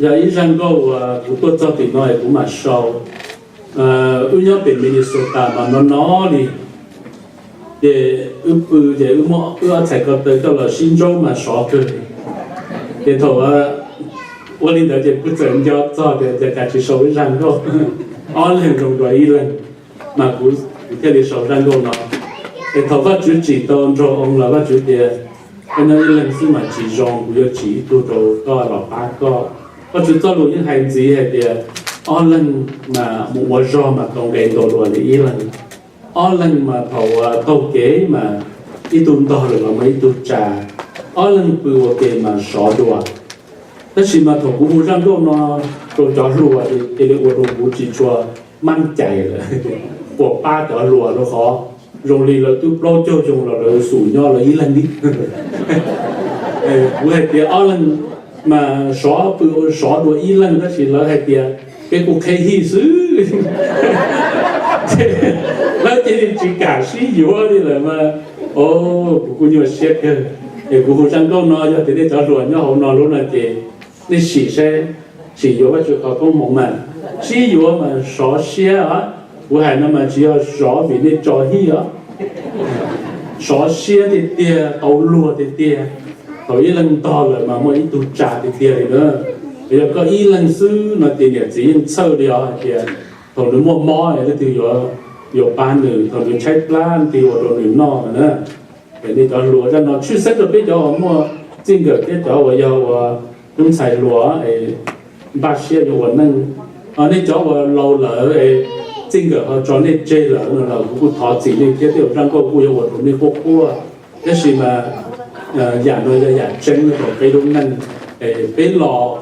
Yog ib zaj nkauj uas kuv tuaj txog tim no es kuv mam sau. Wb nyob pem Minnesota mas no no li, ces wb pw ces wb muab wb ob txhais ko taw coj los sib ntsaub mas sov kawg li. Ces thaum ua li ntawd ces kuv txawm nco txog tias cas tsis sau ib zaj nkauj ob leeg zoo dua ib leeg, mas kuv thiaj li sau zaj nkauj no. Es thaum Vajtswv tsim tau nraug oo los Vajtswv tias, koj nyob ib leeg xwb mas tsis zoo, kuv yuav tsim ib tug rau koj los pab koj. Vajtswv txoj lus yeej hais ntxiv hais tias ob leeg mas mus ua zog mas tau nqe ntau dua li ib leeg. Ob leeg mas thaum taug kev mas ib tug ntog lawm los muaj ib tug tsa, ob leeg pw ua ke mas sov dua. Tab sis mas thaum kuv hu zaj nkauj no rau cov hluas cia li ua rau kuv tsis tshua maj cais lawm, puas pab cov hluas rau qhov zoo li lawv twb plaub caug xyoo los lawv xum nyob lawv ib leeg li. Kuv hais tias ob leeg mas sov pw ua sov dua ib leeg, tab sis lawv hais tias peb kuj qheb hij xwb, lawv cia li tsis kam sib yuav li lawm mas, o, kuv kuj nyuaj siab kawg. Es kuv hu zaj nkauj no yog tias nej cov hluas nyob hauv no lub no ces nej sim saib, sim yuav Vajtswv qhov koob hmoov mas sib yuav mas sov siab os. Kuv hais no mas tsis yog sov vim nej tso hij os, sov siab tiag tiag, tau luag tiag tiag. Thaum ib leeg ntog lawm mas muaj ib tug tsa tiag tiag li na. Yog koj ib leeg xwb no ces niam txiv yeej txhawj li os hais tias thaum nws muaj mob leej twg yuav pab nws, thaum nws tshaib plab leej twg ua rau nws noj no na. Es nej cov hluas zaj no tshwj xeeb rau peb cov uas muaj txij nkawm thiab cov uas yog uas lub ntxhais hluas es npaj siab yuav ua neej. Nej cov uas laus lawm es txij nkawm ho tso nej tseg lawm no los kuv kuj thov txim nej thiab, tej zaum zaj nkauj kuj yuav ua rau nej quaj quaj. Tab sis mas yam no yog yam tseeb rau peb lub neej. Peb los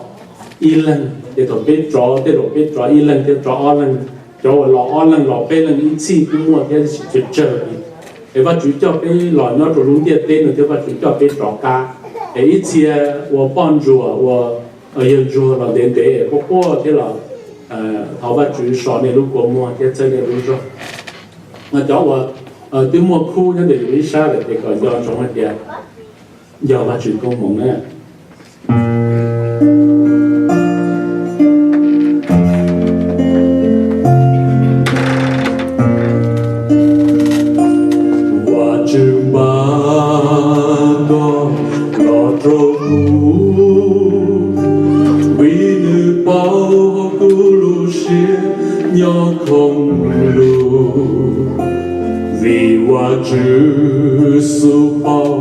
ib leeg ces thaum peb rov, tej zaum peb rov ib leeg thiab rov ob leeg, cov uas los ob leeg los peb leeg ib txhij kuj muaj thiab, tab sis tsawg tsawg li. Es Vajtswv coj peb los nyob rau lub ntiaj teb no thiab Vajtswv coj peb rov qab. Es ib txhia ua poj ntsuam ua yawg ntsuag los ntev ntev es quaj quaj thiab los thov Vajtswv so nej lub kua muag thiab txhawb nej lub zog. Mas cov uas twb muaj khub nyob ntawm yus ib sab lawm ces kom nco ntsoov hais tias yog Vajtswv koob hmoov na. Vajtswv npaj koj los rau kuv, vim nws paub kuv lub siab nyob khoob lug. Vim Vajtswv xub paub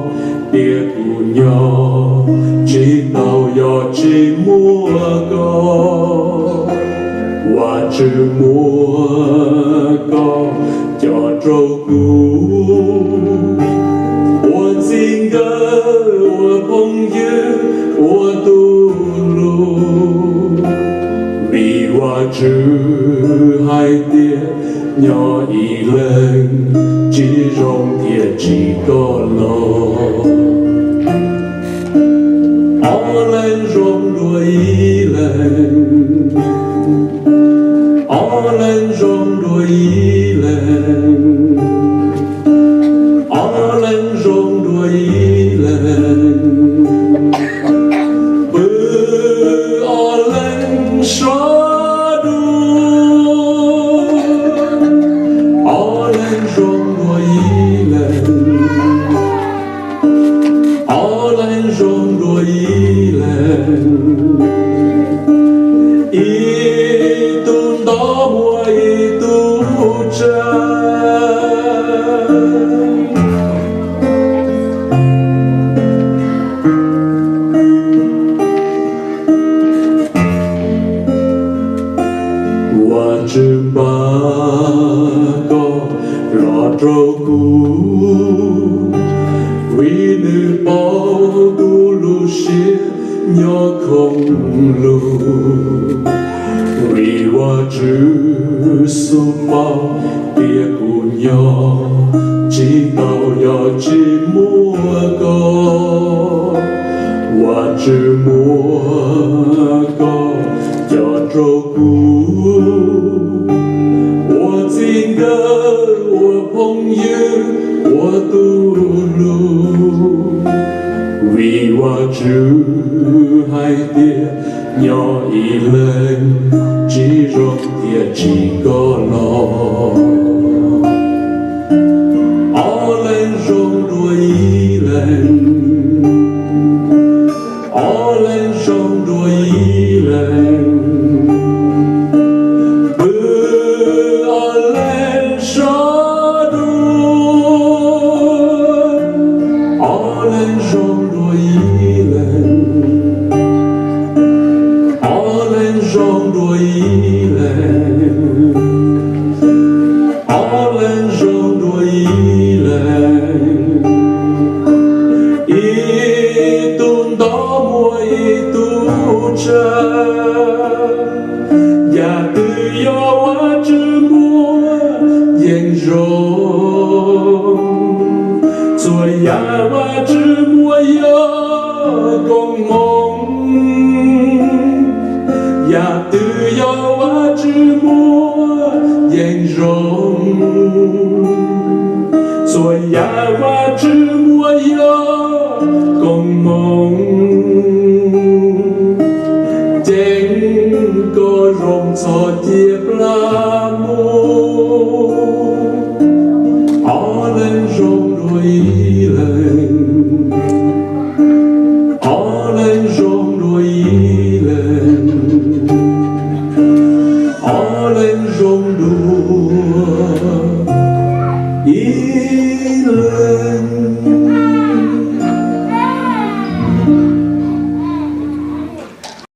tias kuv nyob tsis tau yog tsis muaj koj. Vajtswv muab koj coj rau kuv ua txij nkawm, ua phooj ywg, ua tus hlub. Vim Vajtswv hais tias nyob ib leeg tsis zoo thiaj tsim koj los. Ob leeg zoo dua ib leeg, ob leeg zoo dua ib leeg, ob leeg zoo dua ib leeg, pw ob leeg sov dua. Ob leeg zoo dua ib leeg, ob leeg zoo dua ib leeg, ib tug ntov muaj ib tug tsa. Vajtswv npaj koj los rau kuv, vim nws paub kuv lub siab nyob khoob lug. Vim Vajtswv xub paub tias kuv nyob tsis tau yog tsis muaj koj. Vajtswv muab koj coj rau kuv ua txij nkawm, ua phooj ywg, ua tus hlub. Vim Vajtswv hais tias Nyob ib leeg tsis zoo tiam sis koj los, ob leeg zoo dua ib leeg, ob leeg zoo dua ib leeg, pw ob leeg sab dua, ob leeg zoo dua ib leeg, ob leeg zoo dua ib leeg, ob leeg zoo dua ib leeg, ib tug nto muaj ib tug tsawg, yam twg yog Vajtswv muaj yeej zoo, txhua yam Vajtswv muaj yog koob hmoov, yam twg yog Vajtswv muaj yeej zoo.